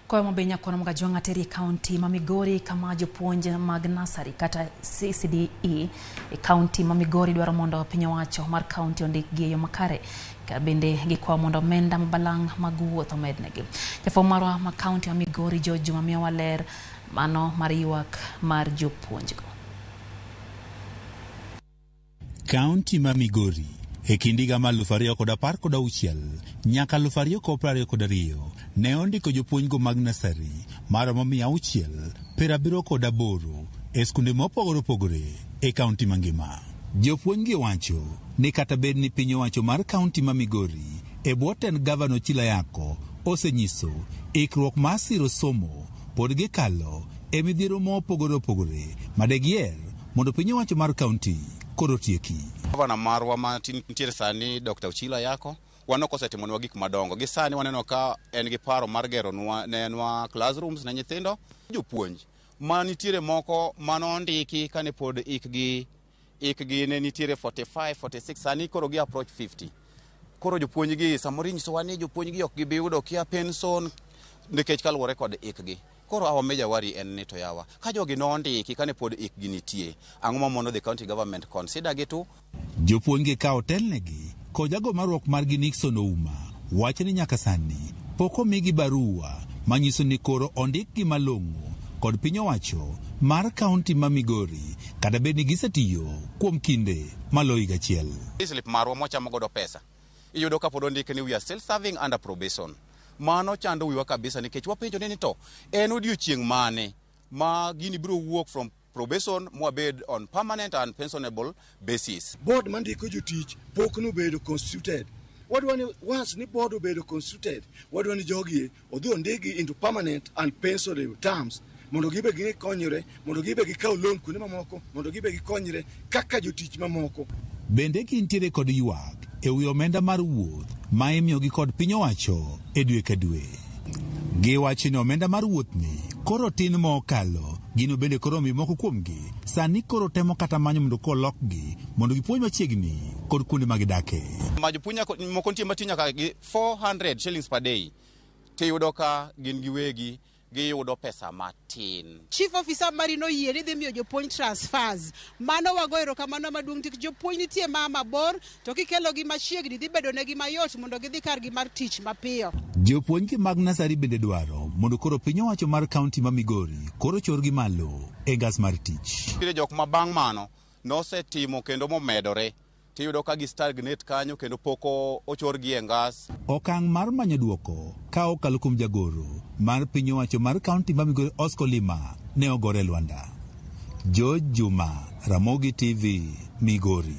Koyo mabe nyakono Mgajwang'a teri e kaunti ma Migori kama jopuonj mag nasari kata CCDE e kaunti ma Migori dwaro mondo piny owacho mar kaunti ondikgi e yo makare. Ka bende gikwayo mondo omenda ma balang' mag wuoth omednegi. Jafwambo marwa ma kaunti ma Migori George Juma miyowa ler mano mar ywak mar jopuonjgo. Kaunti ma Migori e kind higa mar 2016 nyaka 2022 ne ondiko jopuonjgo mag nasari maromo 678 e skunde mopogore opogore e kaunti mangima. Jopuonjgi wacho ni kata bed ni piny owacho mar kaunti ma Migori e bwo tend gavana Ochilo Ayacko osenyiso ikruok mar siro somo, pod gikalo e midhiero mopogore opogore ma degiher mondo piny owacho mar kaunti koro otieki. Gavana marwa ma nitiere sani Dr. Ochilo Ayacko wan ok osetimonwa gik madongo. Gi sani waneno ka en gi paro mar geronwa nenwa classrooms ne nyithindo. Jopuonj ma nitiere moko manondiki kane pod ikgi ikgi ne nitiere 45, 46 sani koro gi approach 50. Koro jopuonj gi samoro inyisowa ni jopuonj gi ok gibi yudo kia pension nikech kaluwore kod ikgi. Koro our major worry en ni to yawa ka jogi nondiki kane pod ikgi nitie ang'o mamono the county government consider gi to Jopuonjgi ka otelnegi kod jago marruok margi Nixon Ouma wacho ni nyaka sani pok omigi barua manyiso ni koro ondikgi malong'o kod piny owacho mar kaunti ma Migori kata bed ni gisetiyo kuom kinde maloyo higa achiel. Slip marwa mwachamo godo pesa iyudo ka pod ondik ni we are still serving under probation. Mano chando wiwa kabisa nikech wapenjo ni to en odiochieng' mane ma gini biro wuok from probation mwabed on permanent and pensionable basis. Board mandiko jotich pok nobedo constituted. Wadwa ni once ni board obedo constituted, wadwa ni jogi odhi ondikgi into permanent and pensionable terms mondo gibe gikonyre, mondo gibe gikaw loan kuonde mamoko, mondo gibe gikonyre kaka jotich mamoko. Bende gintiere kod ywak e wi omenda mar wuoth ma imiyogi kod piny owacho e dwe ka dwe. Giwacho ni omenda mar wuothni koro tin mokalo, gino bende koro omiyo moko kuomgi sani koro temo kata manyo mondo kolokgi mondo gipuonj machiegni kod kuonde ma gidake. Ma jopuonj moko nitie matiyo nyaka gi 400 shillings per day tiyudo ka gin giwegi giyudo pesa matin. Chief officer mari noyie ni dhi miyo jopuonj transfers. Mano wago erokamano maduong' nikech jopuonj nitie ma mabor to kikelogi machiegni dhi bedo negi mayot mondo gidhi kargi mar tich mapiyo. Jopuonjgi mag nasari bende dwaro mondo koro piny owacho mar kaunti ma Migori koro chorgi malo e ngas mar tich. Nitiere jok ma bang' mano nosetimo kendo momedore tiyudo ka gi stagnate kanyo kendo pok ochorgi e ngas. Okang' mar manyo duoko ka okalo kuom jagoro mar piny owacho mar kaunti ma Migori Oscar Lima ne ogore e lwanda. George Juma, Ramogi TV, Migori.